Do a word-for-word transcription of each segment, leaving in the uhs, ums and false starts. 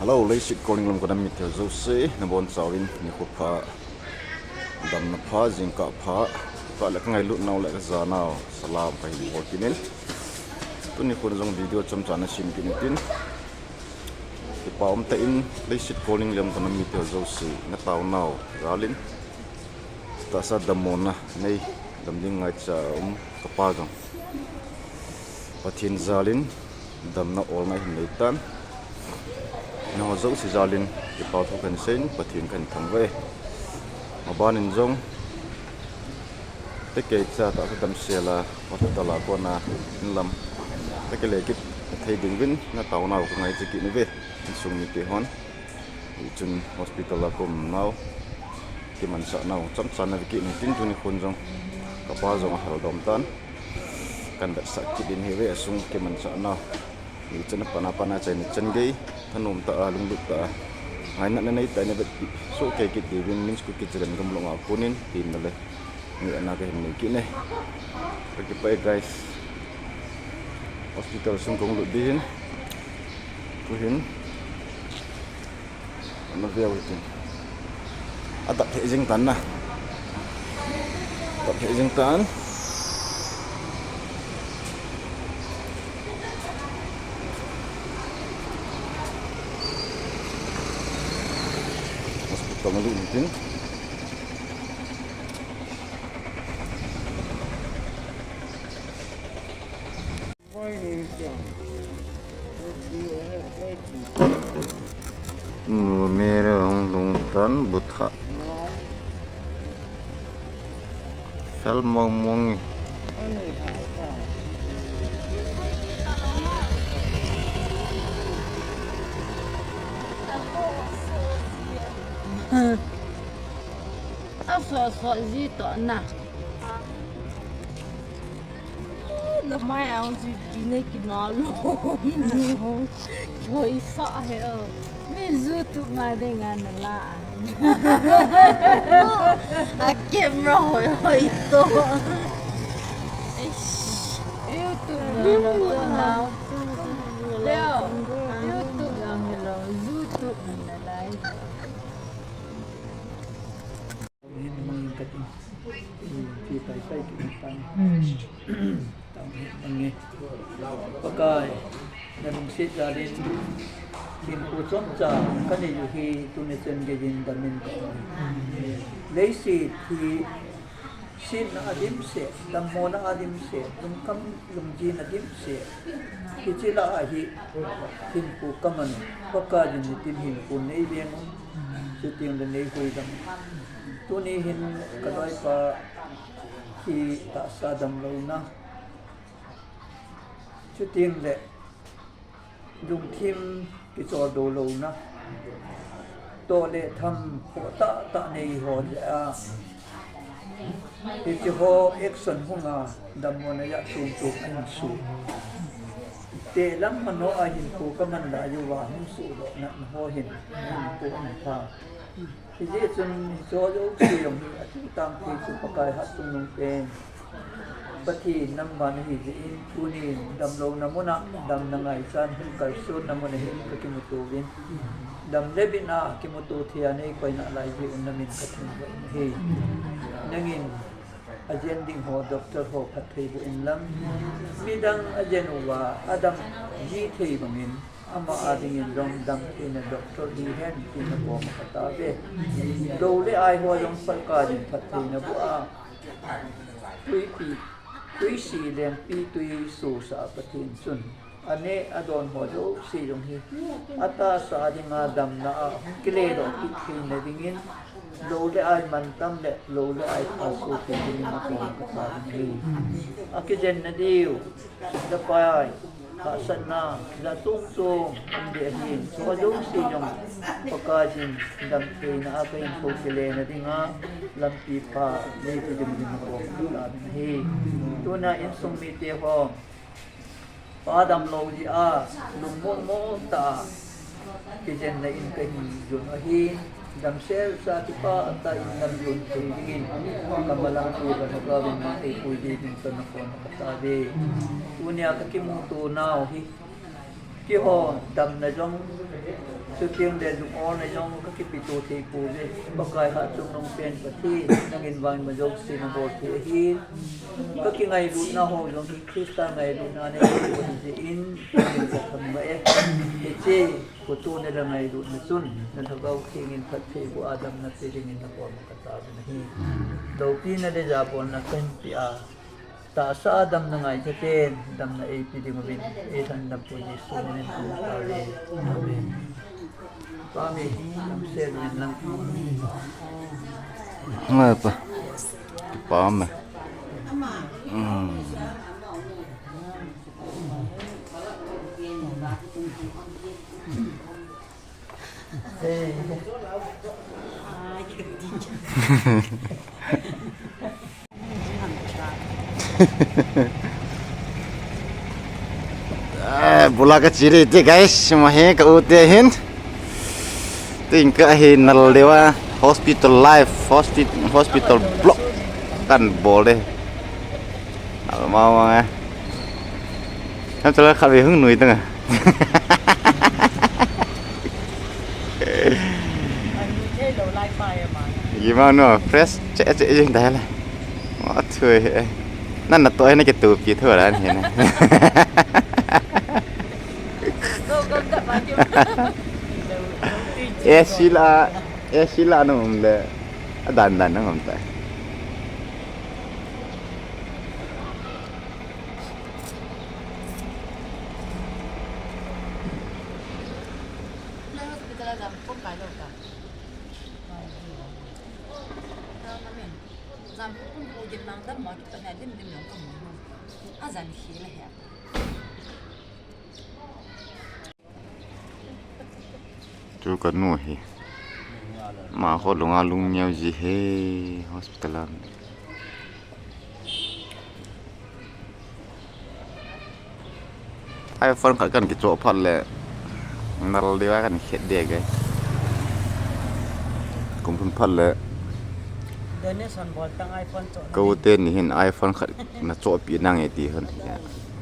Hello, leiset Kolning lam kana mite jouse, nabonchauvin nikho pha, damna pha, jingkah pha, kah le kangailut nau le kajanau salam kahin bol kit in. Tuni khun jong video chomcha nasim kit in tin, kipa umtah in leiset Kolning lam kana mite jouse nataonau jal in, tahsa damna nei, dam ding ngaicha um kapa jong Pathen jal in damna olna hin neitan. Nangho jouse jal in kipa thu kahin seiyin, Pathen kahin thangvah e. Maban in jong tekei cha tahsa damsel a hospital a kona inlam tekei le kit thei ding uvin nataonau kangaicha kit uve, insung mite hon. Hichun hospital a kaumnau, kimansah nau chomcha nave kit in tin, tuni khun jong kapa jong ahal dom tan, kahin vetsah kit in hive, asung kimansah nau. Hichun apat apat a achaina chan gei thanom tah a, lunglut tah a, ngaina nanei tah in navetpi soh kei kit diuvin, MIMS Kuki Children Gamlong a konin tin nale, ngehna kahin nei kit e. Kakipah e guys. Hospital sung kahung lut ding ahin, tuhin naveu hitin. Adap lheh jing tan na. Adap lheh jing tan. Hospital na lut hitin. Numero hung lhung tan butha. Fel mong mong. A so so ji to na. Lamai ang si Pine kinalo. Hoisa he o. Mi YouTube ma de nga nala. A camera hoi hoi to. Eish. YouTube na na to na. Leo. YouTube na hello. YouTube na na live. Hin mangin katin. Ti pai pai ki tan. Hmm. Tang mangi. Pakai, nalungset jal in, hinkho chomcha kanei u hi tuni chan gei in damin ka. Leiset hi setna a dimset, dammona a dimset, lungkham lungjin a dimset. Hiche lah a hi hinkho kaman u. Pakai in nitin hinkho nei veng un. Chuteng le nei huhdoh. Tuni hin ka loipa hi tahsa damlouna. Chuteng le lungthim kicholdo louna. Toh le tham ho tah tah nei ho jeh a. Hiche ho action hung a, dammona a chom chom ahin suh. Te lam mano a hinkho kaman lai uva hung suhdoh nat ho hin hinkho ahin pha. Hijeh chun hiche jouse jong hi athu tangthei chu Pakai Hatchungnung pen Pathen namban ahi jeh in, tunin damlouna mun a damna ngaichan, kalsonna mun a hin kakimuto uvin. Dam le bitna kimuto thei a nei koina lai jeh un namin kathangvah in ahi. Nangin ajen ding ho, doctor ho phatthei boh in lang. Midang ajen uva adam ji thei bangin, ama a dingin jong damtheina doctor hihen tin nakom a katao ve. Lou le ai ho jong Pakai in phatthei naboh a, tuipi, tuisi lengpi tui sosah a Pathen chun aneh adon ho jouse jong hi atahsa a dinga damna a hung kile doh kit theina dingin, lou le ai mantam le lou le ai phasopi dingin nakom a katao ve. Akijenna diu, japai, hahsatna, ja chom chom um ding ahin, hiche jouse jong Pakai in damtheina a kahinkho kilena dinga lampi pha neipe dingin nakom a katao ve. Tuna insung mite ho, Pa damlou jeh a, lungmong mong tah a, kijenna in kahin jon ahi, damsel sa kipah tah in najon thei dingin, kamalam pu ka lhagao in mang eipui ding tin nakom a katao ve. Tunia kakimuto nau hi, keiho damna jong, Chuteng le lung-olna jong kakipeto thei pouve. Pakai hatchungnung pen Pathen, nangin vangam jouse nabol thei ahi. Kakingailutna ho jong hi Christa ngailutna nei thei u ahi jeh in, nangin kathangvah e. Hiche photo nala ngailutna chun, na Lhagao Theng in phattheiboh a damna pe dingin nakom kataovin ahi. Loupina le jabolna kahin pea, tahsa a damna ngaichaten damna eipe ding uvin, eilhandampu Jesu minin kathangvah e. Amen. Pa mi, lamsel uvin lang. Ngai pa. Kipa me. Hmm. Eh, bula kache ding te guys, ama hi ka u te hin. Tin ka hi nal deuva hospital life, hospi-, hospital vlog kahin bol e. Nal mama e. Nam chala khatvei hung nui tang a. Ima no fresh che che jing da la. Wa thui he. Nan na to he na ke tu pi tho la ni na. E sila, e sila no um le. A dan dan no um ta. Chu ka nu hi. Ama ho lunga lung neo ji he hospital a. iPhone khat kahin kichoh phat le nal deuva kahin khet ding e. Kum thum phat le. Donation bol tang iPhone choh. Ka u teni hin iPhone khat nachohpeh nange ti hin.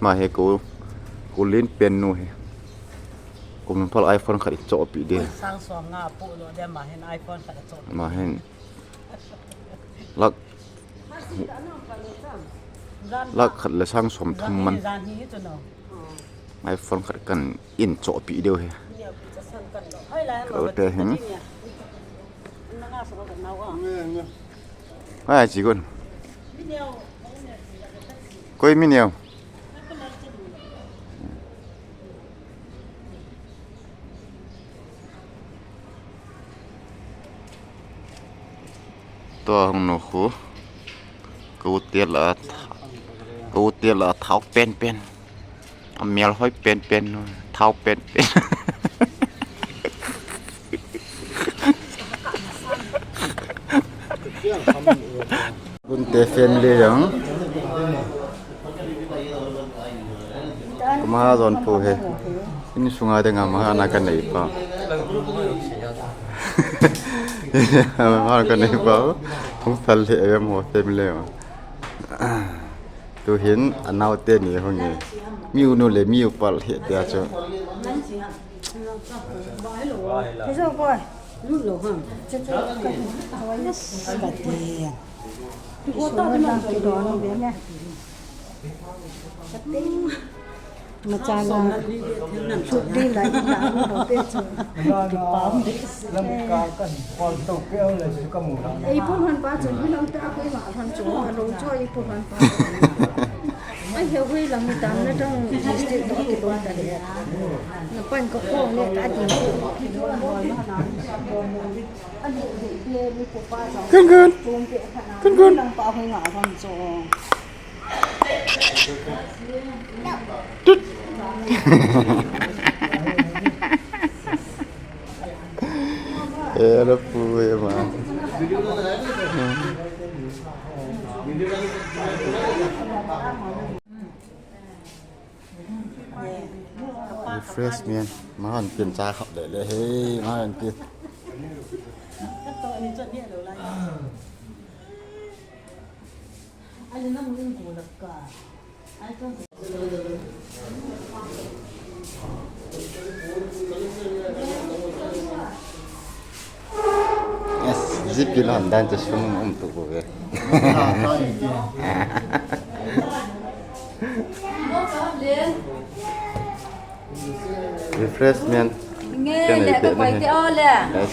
Ama hi ka u, ka u len pen nu hi. Kum thum phat le iPhone khat ichohpeh ding. Sang som nga pu lo de ama hin iPhone khat choh. Ama hin. Lakh Lakh khat le sang som thum man. iPhone khat kahin chohpeh diu hi. Ka u te hin. Hai chi kun. Koi mi neo. Tua hung nu khu. Ka u te la, ka u te la thao pen pen. A mel hoi pen pen nu, thao pen pen. Kun te family jong. Kuma jon pu he. Insunga dinga maha na ka nei pa. Maha ka nei pa. Hung sal le em ho family ma. Tuhin anao teni hung e. Miu nu le miu pa le he tia chu. Hello, boy. Lut lo ham. Che, che, ka, ka, ka, ka, ka, Macha la, sut di la, la, la, pe chu. Kipam de. Lamka kan, kol to pe le chu ka mu la. Ei, pu han pa chu, mi lam ta ko ma han chu, a lo chu, ei, pu han pa. Ai, he hui lam mi tam na tang, district do ki don ta le. Na pan ko ko le ta di. Kun kun. Kun kun. Tut. Eh, ada pu ya, ma. Refreshment. Mahan pin cha khap le le he, mahan pin. Zipin hon dan chu sum um tu ko ve. Refreshment. Nge le ka koi te o le. Yes.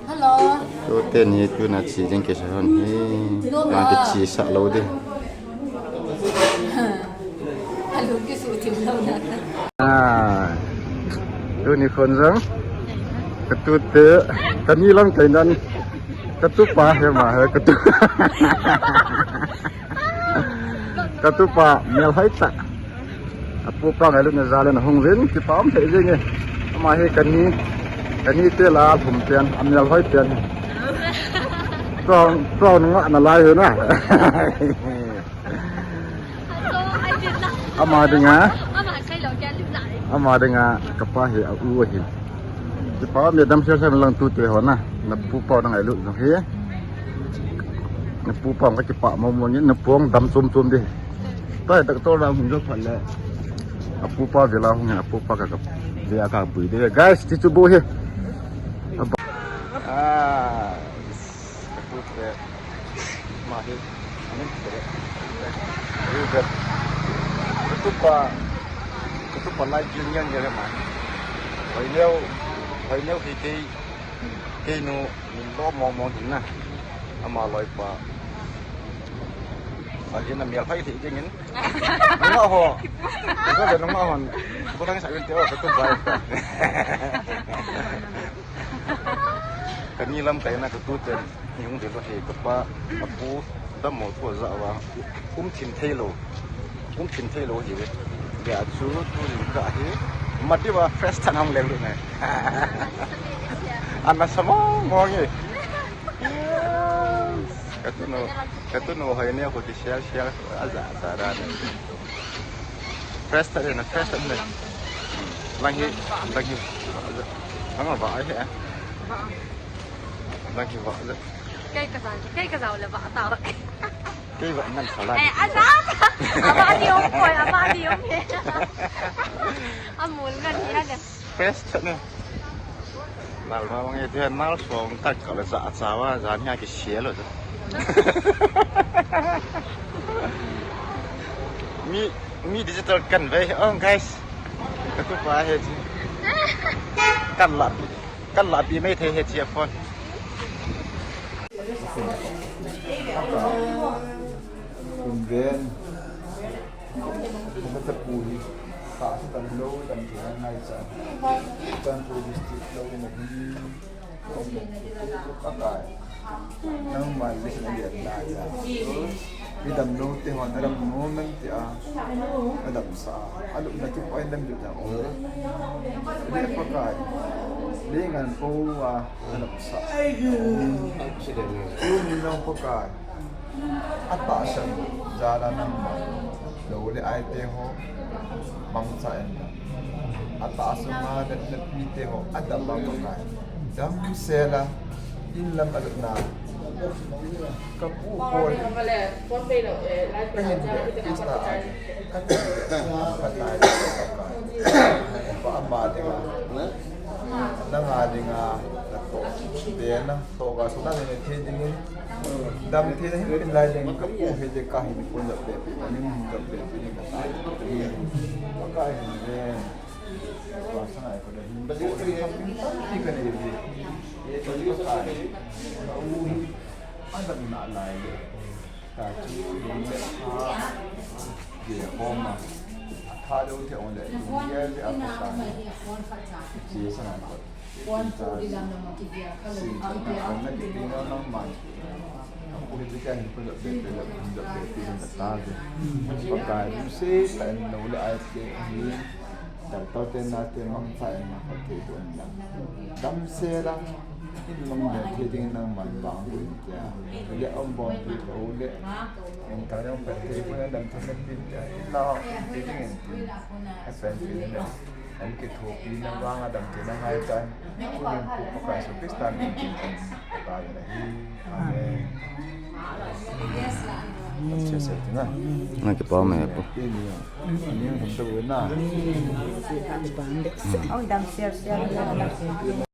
Hello. Tute ni tuna chi jing kisa hon hi. Tuma. Vang kichi sa lou ding. Hello, kisu thim lou na. Ah. Tuni khon jong. Ka tute, kani lam kai nan. Ka tupa hi ma hi, ka tu. Ka tupa, melhoi ta. Apupa ngailutna jal in ahung uvin, kipa um thei jeng e. Ama hi kani, kani te la lhum pen, amelhoi pen. Tuang, tuang nga na lai hi na. Ama dinga. Ama dinga, kapa hi a u ahi. Kipa um e, damsel sel lang tute ho na. Napupa na ngailut jong hi. Napupa ka kipa mo mo ni, napu dam chom chom ding. Pai doctor la hung jo phat le. Apupa vela hung, apupa ka ka vela ka bui ding. Guys, ti chu bu hi. Ah, ka tute. Ma hi. Amin te. Ri vet. Ka tupa. Ka tupa lai jin yang ya ma. Hoi neo. Hoi neo ki kei. Kei nu. Min lo mong mong hin na. Ama loipa. Ajin na mial phai thei jeng in. Nunga ho. Ko le nunga hon. Ko thang sa yun te o ko tu bai. Kani lam kai na ka tute. Hung de lo he kapa. Apu. Dam mo ko ja wa. Um thin thei lo. Um thin thei lo hi ve. Ya chu tu jing ka hi. Mati wa fresh than hong leng lu ne. Ana sa mong mong e. Yes. Ka tunu, ka tunu hoi ne ko ti share share aja aja ra ne. Fresh tha ne, fresh tha ne. Lang hi, lang hi. Lang va ai he. Lang hi va. Kei ka sa, kei ka sa le va ta. Kei va nan sa la. Eh, aja. Aba ni um koi, aba ni um he. Amul ngan hi ane. Fresh tha ne. Nal ma bang e, nal song tak ka le sa sa wa, jan hi a ki sia lo. Mi, mi digital kan ve, oh, guys. Ka tupa he ji. Kan la, kan la pi mai the he ji a phone. Kun ven. Ka ta pu hi. Ka sa tan lo, tan ke ngai sa. Tan pu district lo na hi. Pakai. Nangman listen a lian na ja. Midam no te hon, adam no man te a. Adam sa. Alu na ki poi dam ju ta o. Le Pakai. Le ngan po a, adam sa. Accident. Uni no Pakai. Atahsan jal a nangman lou le ai te ho mangcha in. Atahsan a let let mi te ho adam a Pakai. Damsel a in lam a lut na. Ka pu ko le. Ka hin de Krista a. Ka hin de ka tai Pakai. Pa ama de ma. Nanga dinga natoh. Dena, toh ga suna ne thei dingin. Dam thei na hin pin lai ding ka pu he de ka hin pun da pe pe, ni mun da pe pe ni ka ta. Ka ka hin ve. Ka sa ai ko da hin. Ba ni ka ni ve. Ka u hin. Adam na lai le. Ka chu lung le a, Jehovah, a tha deuh thei ong le, lung gel le a pha sa, Jesu nang kot. Sin chan na kong na kipin na nang man. Ka pu hi chu ka hin pu dap dap dap dap dap dap dap ta ve. Pakai, lung sei ta in lou le ai te hi. Dal tau te na te mang sa en na khat te tu en la. Dam se la. In long de te ding nang man bang bu in tia. Le om bom pi ko le. En ta yong pe te ko na dam te na pi tia. In la te ding en pi. A pen pi na. An ke tho pi na bang a dam te na ngai tan. Ku len ku Pakai Jesu Krista min pi. Ta na hi. Amen. Share, share tina. Nang kipa me pu. Ani ang sa na. Ang dam share, share.